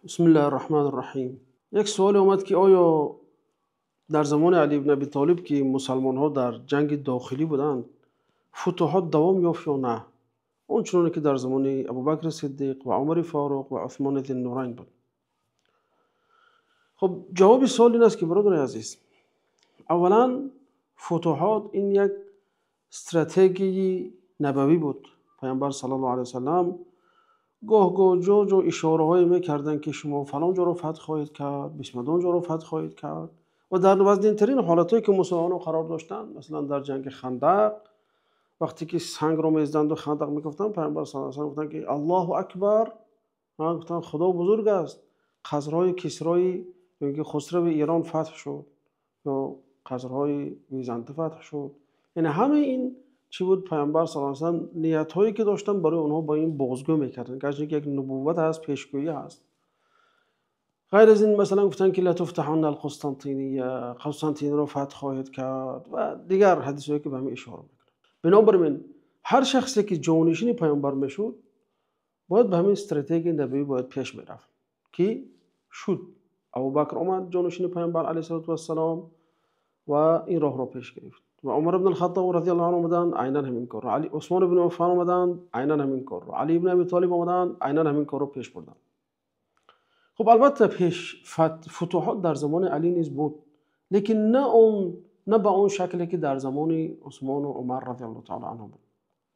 Бисмиллаҳир Раҳмонир Раҳим. Як суоле омад, ки оё дар замони Алӣ ибни Абӣ Толиб, ки мусалмонҳо дар ҷанги дохилӣ буданд, футуҳот давом ёфт ё на? Он чуноне ки дар замони Абубакри Сиддиқ ва Умари Фаруқ ва Усмони Зиннурайн буд. Хуб, ҷавоби суол ин аст, ки бародари азиз, аввалан футуҳот ин як стратегияи набавӣ буд. Пайғамбар саллаллоҳу алайҳи васаллам гоҳ-гоҳ ҷо-ҷо ишораҳое мекарданд, ки шумо фалон ҷоро фатҳ хоҳед кард, бисмадон ҷоро фатҳ хоҳед кард. Ва дар вазнинтарин ҳолатҳое ки мусалмонон қарор доштанд, масалан дар ҷанги Хандақ, вақте ки сангро мезаданд ва хандақ мекофтанд, Пайғамбар саллаллоҳу алайҳи васаллам гуфтанд, ки Аллоҳу акбар, гуфтанд Худо бузург аст, қасрҳои Кисрои ё ки Хусрави Эрон фатҳ шуд ё қасрҳои Византа фатҳ шуд. Яъне ҳамаи ин чӣ буд? Пайғамбар саллаллоҳу алайҳи васаллам ниятҳое ки доштанд барои онҳо бо ин бозгӯ мекарданд, гарчанде ки як нубувват ҳаст, пешгӯӣ ҳаст. Ғайр аз ин масалан гуфтанд, ки латуфтаҳунна алқустантиния, Қустантинро фатҳ хоҳед кард ва дигар ҳадисҳое ки ба ҳамин ишора мекунанд. Бинобар ин ҳар шахсе ки ҷонишини пайғамбар мешуд, бояд ба ҳамин стратегияи набавӣ бояд пеш мерафт, ки шуд. Абубакр омад ҷонишини пайғамбар алайҳиссалоту вассалом ва ин роҳро пеш гирифт. Ва Умар ибн ал-Хаттоб разияллоҳу анҳу омаданд, айнан ҳамин корро. Усмон ибн Аффон омаданд, айнан ҳамин корро. Алӣ ибн Абӣ Толиб омаданд, айнан ҳамин корро пеш бурданд. Хуб, албатта пеш футуҳот дар замони Алӣ низ буд, лекин на ба он шакле ки дар замони Усмон ва Умар разияллоҳу таоло анҳу буд,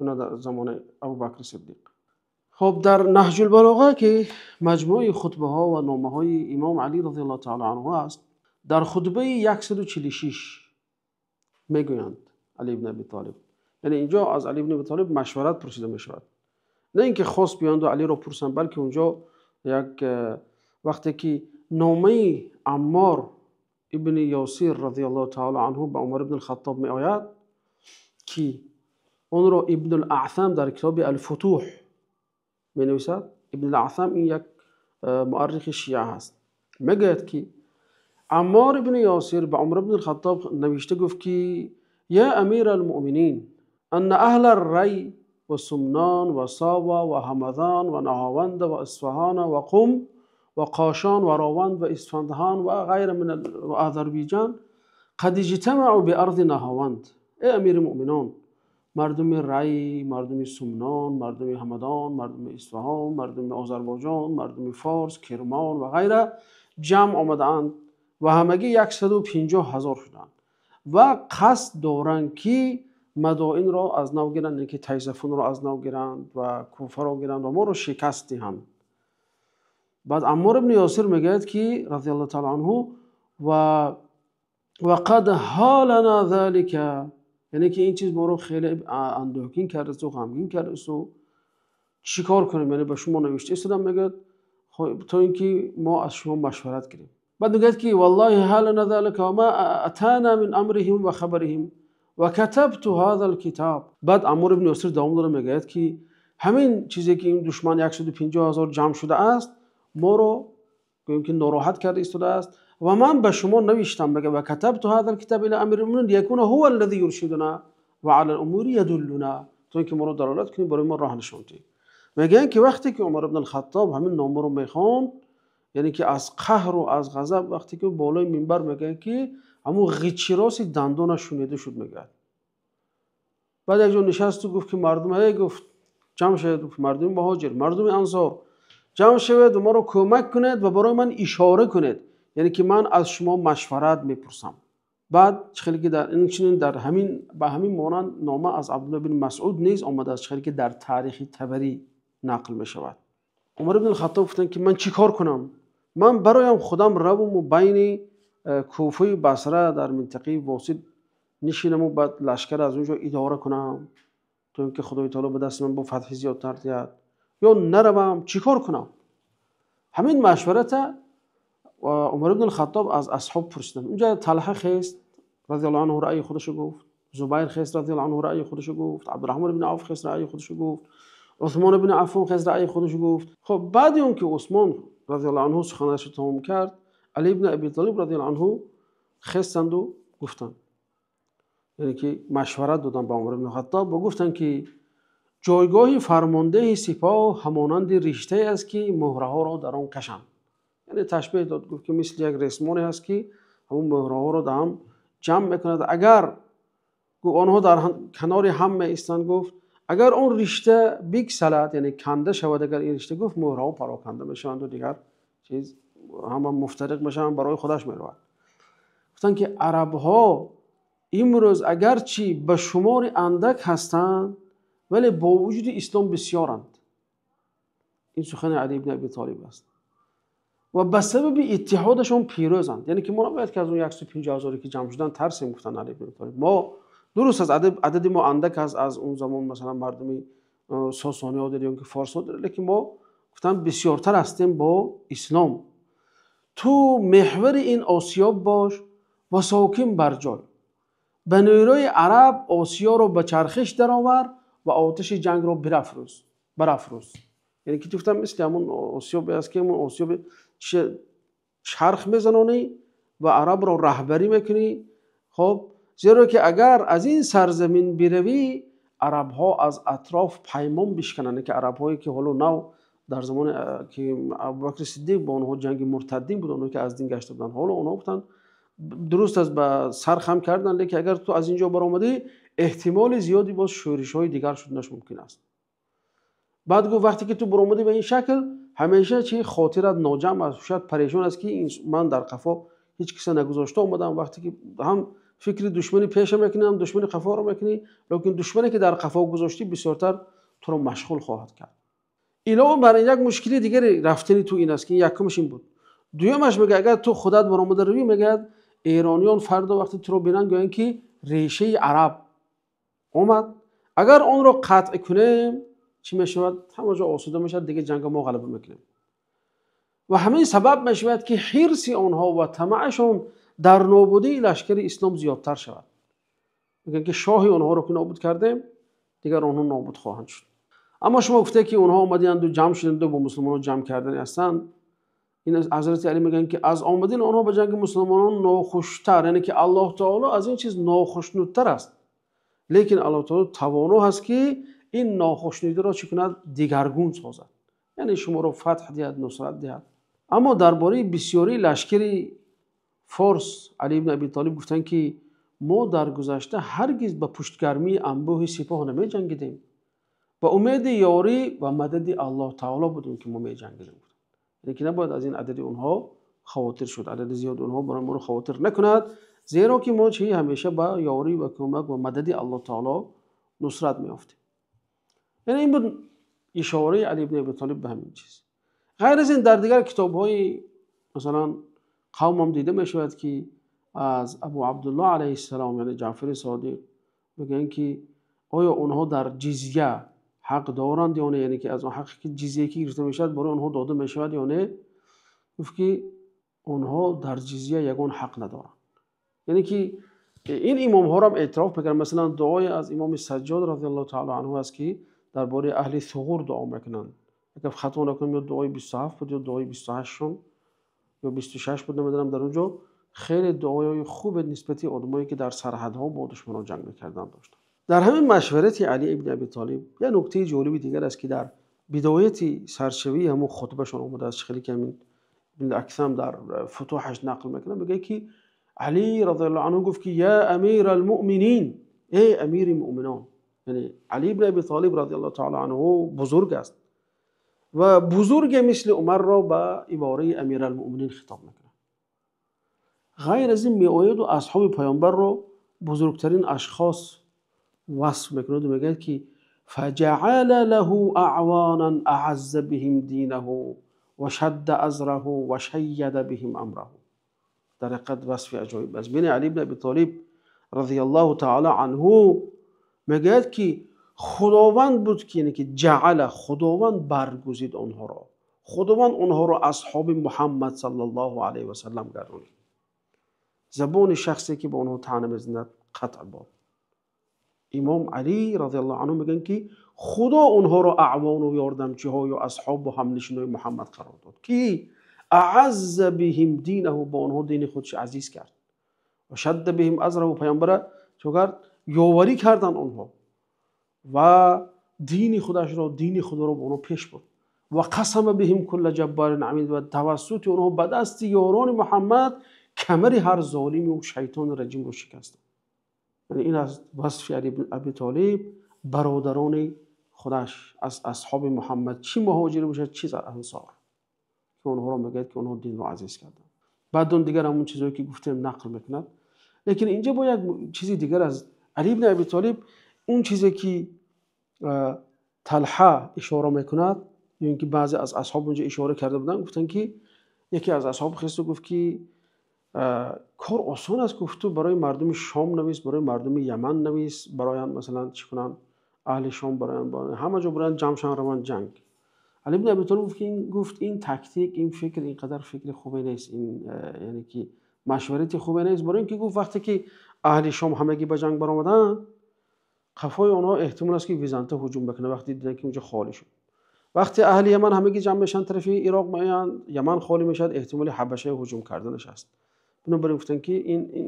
на дар замони Абубакр Сиддиқ. Хуб, дар Наҳҷул Балоға, ки маҷмӯи хутбаҳо ва номаҳои имом Алӣ разияллоҳу таоло анҳу аст, дар хутбаи 146 мегӯянд Алӣ ибн Абӣ Толиб. Яъне инҷо аз Алӣ ибн Абӣ Толиб машварат пурсида мешавад, на инки хос биёнд ва Алиро пурсанд, балки онҷо як вақте ки номаи Аммор ибни Ёсир разияллоҳу таоло анҳу ба Умар ибн ал-Хаттоб меояд, ки онро Ибн ал-Аъсам дар китоби Ал-Футуҳ менависад. Ибн ал-Аъсам ин як муаррихи шиа ҳаст. Мегӯяд, ки Аммор ибни Ёсир ба Умар ибн ал-Хаттоб навишта гуфт, ки я амир ал-муъминин, анна аҳла ар-рай ва Сумнон ва Сова ва Ҳамадон ва Наҳованд ва Исфаҳон ва Қум ва Қошон ва Рованд ва Исфандҳон ва ғайра мин Озарбойҷон қад иҷтамаъу биарзи Наҳованд. Эй амири муъминон, мардуми Рай, мардуми Сумнон, мардуми Ҳамадон, мардуми Исфаҳон, мардуми Озарбойҷон, мардуми Форс, Кирмон ва ғайра ҷамъ омадаанд ва ҳамагӣ 150 ҳазор шуданд ва қасд доранд, ки Мадоинро аз нав гиранд, яъне ки Тайзафунро аз нав гиранд ва Куфаро гиранд ва моро шикаст диҳанд. Баъд Аммор ибни Ёсир мегӯяд, ки разияллоҳу таоло анҳу ва қад ҳолана залика, яъне ки ин чиз моро хеле андӯҳгин кардасту ғамгин кардасту чӣ кор кунем? Яъне ба шумо навишта истодам, мегӯяд, то ин ки мо аз шумо машварат кунем. Баъд мегӯяд, ки валлоҳи ҳалана залика ва ма атана мин амриҳим ва хабариҳим ва катабту ҳаза алкитаб. Баъд Аммор ибни Ёсир давом дора, мегӯяд, ки ҳамин чизе ки ин душман 150 ҳазор ҷамъ шудааст, моро гӯем ки нороҳат карда истодааст ва ман ба шумо навиштам, мегӯяд, ва катабту ҳаза алкитаб ила амири муъминин лиякуна ҳува аллази юршидуна ва ала алумури ядуллуна, то ин ки моро далолат кунед, барои мо роҳ нишон диҳед. Мегӯянд, ки вақте ки Умар ибн ал-Хаттоб ҳамин номаро мехонд, яъне ки аз қаҳру аз ғазаб вақте ки болои минбар мегӯянд, ки ҳамун ғичироси дандонаш шунида шуд, мегӯяд. Баъд як ҷо нишасту гуфт, ки мардум, эй, гуфт, ҷамъ шавед, гуфт, мардуми муҳоҷир, мардуми ансор, ҷамъ шавед ва моро кӯмак кунед ва барои ман ишора кунед, яъне ки ман аз шумо машварат мепурсам. Баъд чӣ хеле ки дар инчунин дар ҳамин ба ҳамин монанд нома аз Абдуллоҳ ибн Масъуд низ омадааст, чӣ хеле ки дар таърихи Табарӣ нақл мешавад. Умар ибн ал-Хаттоб гуфтанд, ки ман чӣ кор кунам? Ман бароям худам равуму байни Куфаи Басра дар минтақаи Восит нишинаму баъд лашкар аз он ҷо идора кунам, то ин ки Худои таоло ба дасти ман бо фатҳи зиёдтар диҳад, ё наравам, чӣ кор кунам? Ҳамин машварата Умар ибн ал-Хаттоб аз асҳоб пурсиданд. Унҷа Талҳа хест разияллоҳу анҳу раъйи худашо гуфт, Зубайр хест разияллоҳу анҳу раъйи худашо гуфт, Абдурраҳмон ибн Авф хест раъйи худашо гуфт, Усмон ибн Аффон хест раъйи худашо гуфт. Хуб, баъди он ки Усмон разияллоҳу анҳу суханашро тамом кард, Алӣ ибн Абӣ Толиб разияллоҳу анҳу хестанду гуфтанд, яъне ки машварат доданд ба Умар ибн Хаттоб ва гуфтанд, ки ҷойгоҳи фармондеҳи сипоҳ ҳамонанди риштае аст, ки муҳраҳоро дар он кашанд. Яъне ташбеҳ дод, гуфт ки мисли як ресмоне ҳаст ки ҳамон муҳраҳоро дар ҳам ҷамъ мекунад. Агар онҳо дар канори ҳам меистанд, гуфт агар он ришта биксалад, яъне канда шавад, агар ин ришта, гуфт муҳраҳо пароканда мешаванд ва дигар чиз ҳама муфтариқ мешаванд, барои худаш меравад. Гуфтанд ки арабҳо имрӯз агарчи ба шумори андак ҳастанд, вале бо вуҷуди ислом бисёранд. Ин сухани Алӣ ибни Абӣ Толиб аст. Ва ба сабаби иттиҳодашон пирӯзанд. Яъне ки мо набояд ки аз он 150 ҳазоре ки ҷамъ шуданд тарсем, гуфтанд Алӣ ибни Абӣ Толиб. Мо дуруст аст, адади мо андак аст аз он замон, масалан мардуми сосониҳо ё ки форсҳо, лекин мо гуфтанд бисёртар ҳастем бо ислом. Ту меҳвари ин осиёб бош ва сокин бар ҷой. Ба нерӯи араб осиёро ба чархиш даровар ва оташи ҷангро барафрӯз. Яъне ки гуфтам мисли ҳамон осиёбе аст ки ҳамон осиёбе чарх мезанонӣ ва арабро раҳбарӣ мекунӣ. Хоб, зеро ки агар аз ин сарзамин биравӣ, арабҳо аз атроф паймон бишкананд. Яъне ки арабҳое ки ҳоло нав дар замоне ки Абубакри Сиддиқ бо онҳо ҷанги муртаддин буд, онҳое ки аз дин гашта буданд, ҳоло онҳо гуфтанд дуруст аст ба сар хам карданд, лекин агар ту аз ин ҷо баромадӣ, эҳтимоли зиёди боз шӯришҳои дигар шуданаш мумкин аст. Баъд гуфт вақте ки ту баромадӣ ба ин шакл, ҳамеша чи хотират ноҷамъ аст, шояд парешон аст ки ман дар қафо ҳеҷ каса нагузошта омадам. Вақте ки ҳам фикри душмани пеша мекунӣ, ҳам душмани қафоро мекунӣ, лекин душмане ки дар қафо гузоштӣ бисёртар туро машғул хоҳад кард. Илова бар ин як мушкили дигари рафтани ту ин аст ки якумаш ин буд. Дуюмаш мегӯяд агар ту худат баромада рӯӣ, мегӯяд эрониён фардо вақте туро бинанд гӯянд ки решаи араб омад. Агар онро қатъ кунем чӣ мешавад? Ҳама ҷо осуда мешавад, дигар ҷанга мо ғалаба мекунем. Ва ҳамин сабаб мешавад ки ҳирси онҳо ва тамаъшон дар нобудии лашкари ислом зиёдтар шавад. Мегӯянд ки шоҳи онҳоро ки нобуд кардем, дигар онҳо нобуд хоҳанд шуд. Аммо шумо гуфте ки онҳо омадианду ҷамъ шуданду бо мусулмонон ҷамъ кардани ҳастанд. Ин ҳазрати Алӣ мегӯянд ки аз омадани онҳо ба ҷанги мусулмонон нохуштар, яъне ки Аллоҳ таоло аз ин чиз нохушнудтар аст. Лекин Аллоҳ таоло тавоно ҳаст ки ин нохушнудиро чӣ кунад? Дигаргун созад. Яъне шуморо фатҳ диҳад, нусрат диҳад. Аммо дар бораи бисёрии лашкари форс Алӣ ибни Абӣ Толиб гуфтанд ки мо дар гузашта ҳаргиз ба пуштгармии анбӯҳи сипоҳ намеҷангидем. Ба умеди ёрӣ ва мадади Аллоҳ таоло будем ки мо меҷангидем. Яъне ки набояд аз ин адади онҳо хавотир шуд. Адади зиёди онҳо барои моро хавотир накунад, зеро ки мо чи ҳамеша ба ёрӣ ва кӯмак ва мадади Аллоҳ таоло нусрат меёфтем. Яъне ин буд ишораи Алӣ ибни Абӣ Толиб ба ҳамин чиз. Ғайр аз ин дар дигар китобҳои масалан қавмам дида мешавад ки аз Абу Абдуллоҳ алайҳиссалом, яъне Ҷаъфари Содиқ, мегӯянд ки оё онҳо дар ҷизя ҳақ доранд ё не, яъне ки аз он ҳақе ки ҷизяе ки гирифта мешавад барои онҳо дода мешавад ё не? Гуфт ки онҳо дар ҷизя ягон ҳақ надоранд. Яъне ки ин имомҳоро ҳам эътироф мекунанд. Масалан дуое аз имоми Саҷҷод разияллоҳу таоло анҳу аст ки дар бораи аҳли суғур дуо мекунанд. Агар хато накунам ё дуои 27 буд ё дуои 28 ё 26 буд, намедонам. Дар он ҷо хеле дуои хубе нисбати одамое ки дар сарҳадҳо бо душманон ҷанг мекарданд доштанд. Дар ҳамин машварати Алӣ ибни Абӣ Толиб як нуктаи ҷолиби дигар аст ки дар бидояти саршавии ҳамон хутбашон омадааст, хеле ки ҳамин ибн Аксам дар футуҳаш нақл мекунад, мегӯяд ки Алӣ разияллоҳу анҳу гуфт ки я амир алмӯъминин, эй амири мӯъминон. Яъне Алӣ ибни Абӣ Толиб разияллоҳу таоло анҳу бузург аст ва бузурге мисли Умарро ба ибораи амир алмӯъминин хитоб мекунад. Ғайр аз ин меояду асҳоби паёмбарро бузургтарин ашхос васф мекунад ва мегӯяд ки фаҷаъала лаҳу аъванан аъазза биҳим динаҳу ва шадда азраҳу ва шайяда биҳим амраҳу. Дар ҳақиқат васфи аҷоиб аст. Бини Алӣ ибни Абӣ Толиб разияллоҳу таоло анҳу мегӯяд ки худованд буд ки, яъне ки ҷаъала, худованд баргузид онҳоро, худованд онҳоро асҳоби Муҳаммад саллаллоҳу алайҳи васаллам гардонид. Забони шахсе ки ба онҳо таъна мезанад қатъ бод. Имом Алӣ разияллоҳу анҳу мегӯянд ки худо онҳоро аъвону ёрдамчиҳо ё асҳобу ҳамнишинои Муҳаммад қарор дод ки аъазза биҳим динаҳу, бо онҳо дини худш азиз кард, ва шадда биҳим азраҳу, паёмбара чӣ кард? Ёварӣ карданд онҳо ва дини худашро, дини худоро бо онҳо пеш бурд. Ва қасама биҳим кулла ҷаббарин амид, ва тавассути онҳо ба дасти ёрони Муҳаммад камари ҳар золиму шайтони раҷимро шикастанд. Яъне ин аз васфи Али ибни Аби Толиб, бародарони худаш аз асҳоби Муҳаммад, чӣ муҳоҷир бошад, чӣ ансор, ки онҳоро мегӯяд ки онҳо динро азиз карданд. Баъд он дигар ҳамон чизҳое ки гуфтем нақл мекунад. Лекин инҷа бо як чизи дигар аз Али ибни Аби Толиб, он чизе ки Талҳа ишора мекунад, ё ин ки баъзе аз асҳоб онҷо ишора карда буданд, гуфтанд ки яке аз асҳоб хест гуфт ки кор осон аст, гуфт ту барои мардуми Шом навис, барои мардуми Яман навис, бароянд масалан чӣ кунанд, аҳли Шом бароянд, ҳама ҷо бароянд ҷамъ шаванд, раванд ҷанг. Али ибни Аби Толиб гуфт ки гуфт ин тактик, ин фикр ин қадар фикри хубе нест, ин яъне ки машварати хубе нест, барои ин ки гуфт вақте ки аҳли Шом ҳамагӣ ба ҷанг баромаданд, қафои онҳо эҳтимол аст ки Византа ҳуҷум бикунад, вақте диданд ки онҷо холӣ шуд. Вақте аҳли Яман ҳамагӣ ҷамъ мешаванд тарафи Ироқ меоянд, Яман холӣ мешавад, эҳтимоли Ҳабаша ҳуҷум карданаш аст. Бинобар ин гуфтанд ки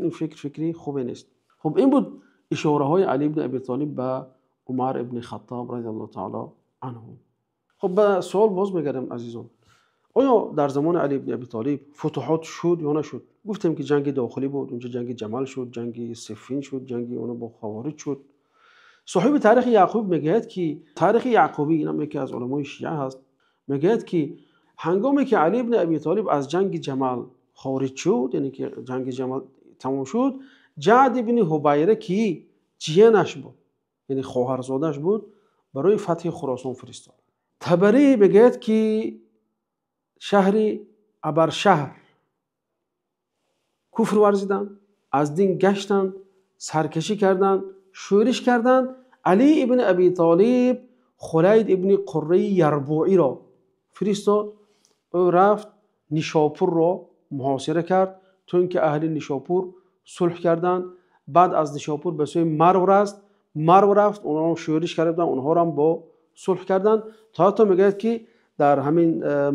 ин фикр фикри хубе нест. Хуб, ин буд ишораҳои Али ибни Аби Толиб ба Умар ибни Хаттоб радиаллоҳу таъало анҳу. Хуб, ба суол боз мегардем, азизон. Оё дар замони Али ибни Аби Толиб футуҳот шуд ё нашуд? Гуфтем ки ҷанги дохилӣ буд, унҷо ҷанги Ҷамал шуд, ҷанги Сиффин шуд, ҷанги оно бо Ховориҷ шуд. Соҳиби таърихи Яъқуб мегӯяд ки таърихи Яъқубӣ, инам яке аз уламои шиа ҳаст, мегӯяд ки ҳангоме ки Али ибни Аби Толиб аз ҷанги Ҷамал хориҷ шуд, яъне ки ҷанги Ҷамал тамом шуд, Ҷаъд ибни Ҳубайра ки ҷиянаш буд, яъне хоҳарзодааш буд, барои фатҳи Хуросон фиристод. Табарӣ мегӯяд ки шаҳри Абаршаҳр куфр варзиданд, аз дин гаштанд, саркашӣ карданд, шӯриш карданд. Али ибни Аби Толиб Хулайд ибни Қурраи Ярбуиро фиристод. Ӯ рафт Нишопурро муҳосира кард, то ин ки аҳли Нишопур сулҳ карданд. Баъд аз Нишопур ба сӯи Марв рафт, Марв рафт, онҳо шӯриш карда буданд, онҳоро ҳам бо сулҳ карданд. То ҳатто мегӯяд ки дар ҳамин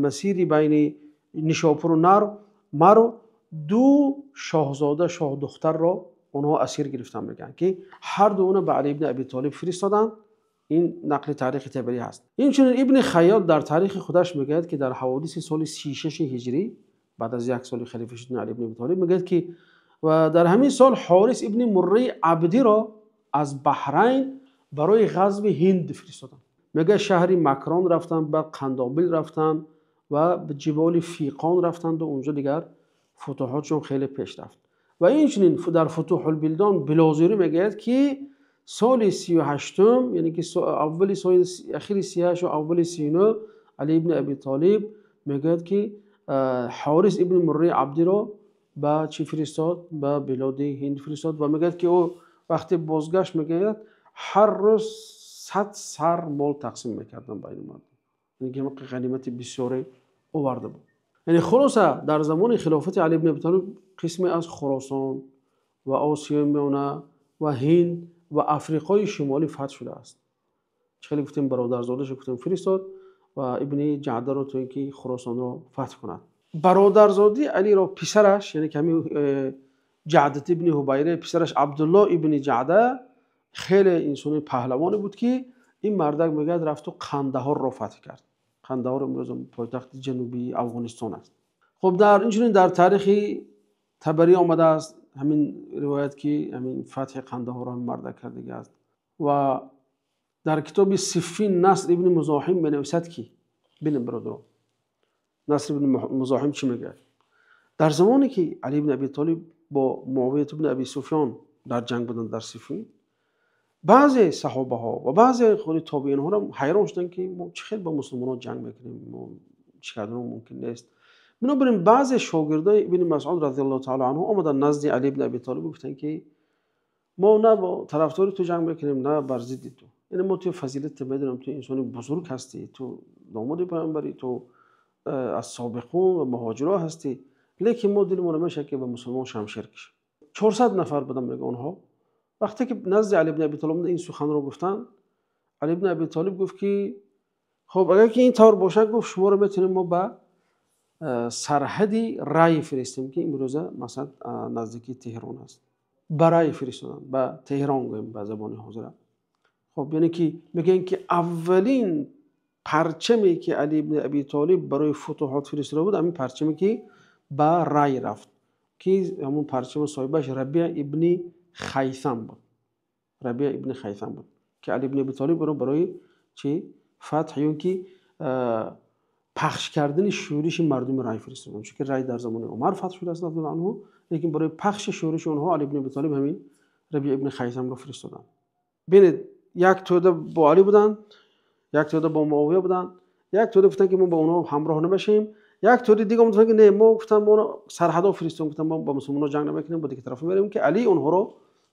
масири байни Нишопуру Марв ду шоҳзода, шоҳдухтарро онҳо асир гирифтанд, мегӯянд ки ҳар ду онро ба Али ибни Аби Толиб фиристоданд. Ин нақли таърихи Табарӣ ҳаст. Инчунин Ибни Хайёт дар таърихи худаш мегӯяд ки дар ҳаводиси соли 36 ҳиҷрӣ, баъд аз як соли халифа шудани Али ибни Аби Толиб, мегӯяд ки ва дар ҳамин сол Ҳорис ибни Мурраи Абдиро аз Баҳрайн барои ғазви Ҳинд фиристоданд. Мегӯяд шаҳри Макрон рафтанд, ба Қандобил рафтанд ва ба ҷиболи Фиқон рафтанд ва унҷо дигар футуҳотшон хеле пеш рафт. Ва инчунин дар Футуҳулбилдон Билозурӣ мегӯяд ки соли 38-ум, яъне ки аввали соли ахири 38 ва аввали 39 Али ибни Аби Толиб мегӯяд ки Ҳорис ибни Мурраи Абдиро ба чӣ фиристод? Ба билоди Ҳинд фиристод ва мегӯяд ки ӯ вақте бозгашт, мегӯяд ҳар рӯз 100 сар мол тақсим мекарданд байни мардум, яъне ки ғанимати бисёре оварда буд. Яъне хулоса дар замони хилофати Али ибни Аби Толиб қисме аз Хуросон ва Осиёи Миёна ва Ҳинд ва Африқои Шимолӣ фатҳ шудааст. Чӣ хеле гуфтем, бародарзодаашро гуфтем фиристод ва ибни Ҷаъдаро то ин ки Хуросонро фатҳ кунад. Бародарзоди Алиро писараш, яъне ки ҳамин Ҷаъдат ибни Ҳубайра, писараш Абдуллоҳ ибни Ҷаъда хеле инсони паҳлавоне буд ки ин мардак мегӯяд рафту Қандаҳорро фатҳ кард. Қандаҳор имрӯз пойтахти ҷанубии Афғонистон аст. Хуб, дар инчунин дар таърихи Табарӣ омадааст ҳамин ривоят ки ҳамин фатҳи Қандаҳорро ҳамин мардак кардагӣ аст. Ва дар китоби Сиффин Наср ибни Музоҳим менависад ки бинем бародарон, Наср ибни Музоҳим чӣ мегӯяд? Дар замоне ки Али ибни Аби Толиб бо Муовият ибни Аби Суфён дар ҷанг буданд дар Сиффин, баъзе саҳобаҳо ва баъзе худи тобеинҳо ҳайрон шуданд ки мо чӣ хел бо мусулмонон ҷанг мекунем, мо чӣ карданро мумкин нест. Бинобар ин баъзе шогирдои ибни Масъуд радиаллоҳу таъало анҳу омаданд назди Али ибни Аби Толиб, гуфтанд ки мо на бо тарафдори ту ҷанг мекунем, на бар зидди ту. Яъне мо ту фазилатро медонем, ту инсони бузург ҳастӣ, ту домоди паёмбарӣ, ту аз собиқун ва муҳоҷиро ҳастӣ, лекин мо дилмон намешавад ки ба мусулмон шамшер кашем. 400 нафар буданд, мегӯ онҳо. Вақте ки назди Али ибни Аби Толиб ин суханро гуфтанд, Али ибни Аби Толиб гуфт ки хуб, агар ки ин тавр бошад, гуфт шуморо метавонем мо ба сарҳади Рай фиристем ки имрӯза масалан наздики Теҳрон аст. Ба Рай фиристоданд, ба Теҳрон гӯем ба забони ҳозира. Хуб, яъне ки мегӯянд ки аввалин Парчаме ки Али ибни Аби Толиб барои футуҳот фиристода буд, ҳамин парчаме ки ба Рай рафт, ки ҳамун парчами соҳибаш Рабиа ибни Хайсам буд. Рабиа ибни Хайсам буд, ки Али ибни Аби Толиб ӯро барои чӣ фатҳ ё ки пахш кардани шӯриши мардуми Рай фиристоданд. Чунки Рай дар замони Умар фатҳ шудааст, радиаллоҳу анҳу, лекин барои пахши шӯриши онҳо Али ибни Аби Толиб ҳамин Рабиа ибни Хайсамро фиристоданд. Бинед, як тӯда бо Али буданд, як тӯда бо Муовия буданд, як тӯда гуфтанд, ки мо бо онҳо ҳамроҳ намешавем, як тӯдаи дига гуфтанд, ки не, мо гуфтанд, мо сарҳадо фиристодем, гуфтанд, мо бо мусулмонҳо ҷанг намекунем, ба дигар тараф меравем, ки Али онҳоро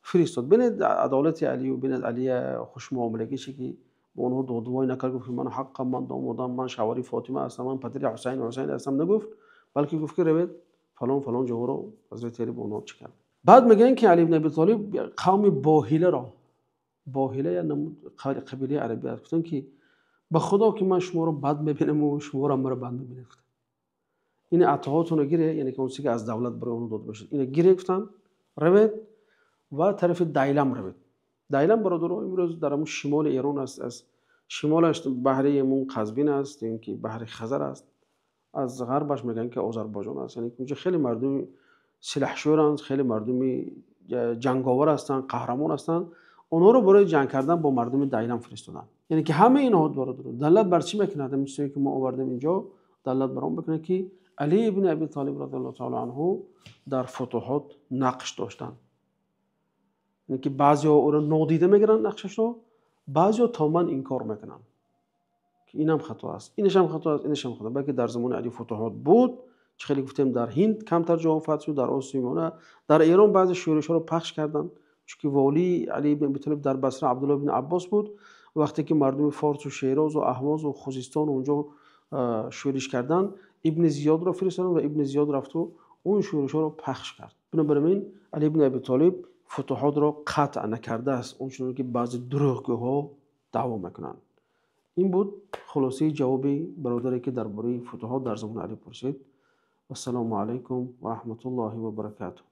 фиристод. Бинед адолати Алию, бинед Алия хушмуомилагише, ки бо онҳо додувой накард, гуфт, ки ман ҳаққам, ман домодам, ман шавҳари Фотима ҳастам, ман падари Ҳусайн Ҳусайн ҳастам, нагуфт, балки гуфт, ки равед фалон фалон ҷоҳоро ҳазрати Али бо онҳо чӣ кард. Баъд мегӯянд, ки Али ибн Аби Толиб қавми Боҳиларо, Боҳила я қабилаи арабӣ аст, гуфтанд, ки ба Худо ки ман шуморо бад мебинаму шуморо маро бад мебинед. Гуфтанд, ин атоҳотонро гире, яъне ки он чизе ки аз давлат барои онҳо дода мешуд, ина гире, гуфтанд, равед ва тарафи Дайлам равед. Дайлам, бародаро, имрӯз дар ҳамун шимоли Эрон аст, аз шимолаш баҳри ҳамун Қазвин аст, ё ки баҳри Хазар аст, аз ғарбаш мегӯянд, ки Озарбойҷон аст. Яъне инҷо хеле мардуми силаҳшӯранд, хеле мардуми ҷанговар ҳастанд, қаҳрамон ҳастанд. Онҳоро барои ҷанг кардан бо мардуми Дайлам фиристоданд. Яъне ки ҳамаи инҳо, бародаро, далолат бар чӣ мекунад? Ҳамин чизе ки мо овардем инҷо далолат бар он мекунад, ки Али ибни Аби Толиб радиаллоҳу таала анҳу дар футуҳот нақш доштанд. Яъне ки баъзеҳо ӯро нодида мегиранд нақшашро, баъзеҳо тамоман инкор мекунанд, ки инам хато аст, инашам хато аст, инашам хато, балки дар замони Али футуҳот буд. Чӣ хеле гуфтем, дар Ҳинд камтар ҷоҳо фатҳ шуд, дар Осиёи Миёна, дар Эрон баъзе шӯришҳоро пахш карданд, чунки волии Али ибн Аби Толиб дар Басра Абдуллоҳ ибн Аббос буд. Вақте ки мардуми Форсу Шерозу Аҳвозу Хузистон онҷо шӯриш карданд, Ибни Зиёдро фиристоданд ва Ибни Зиёд рафту он шӯришҳоро пахш кард. Бинобар ин Али ибн Аби Толиб футуҳотро қатъ накардааст, он чуноне ки баъзе дурӯғгӯҳо даъво мекунанд. Ин буд хулосаи ҷавоби бародаре, ки дар бораи футуҳот дар замони Али пурсид. Вассалому алайкум ва раҳматуллоҳи ва баракатуҳ.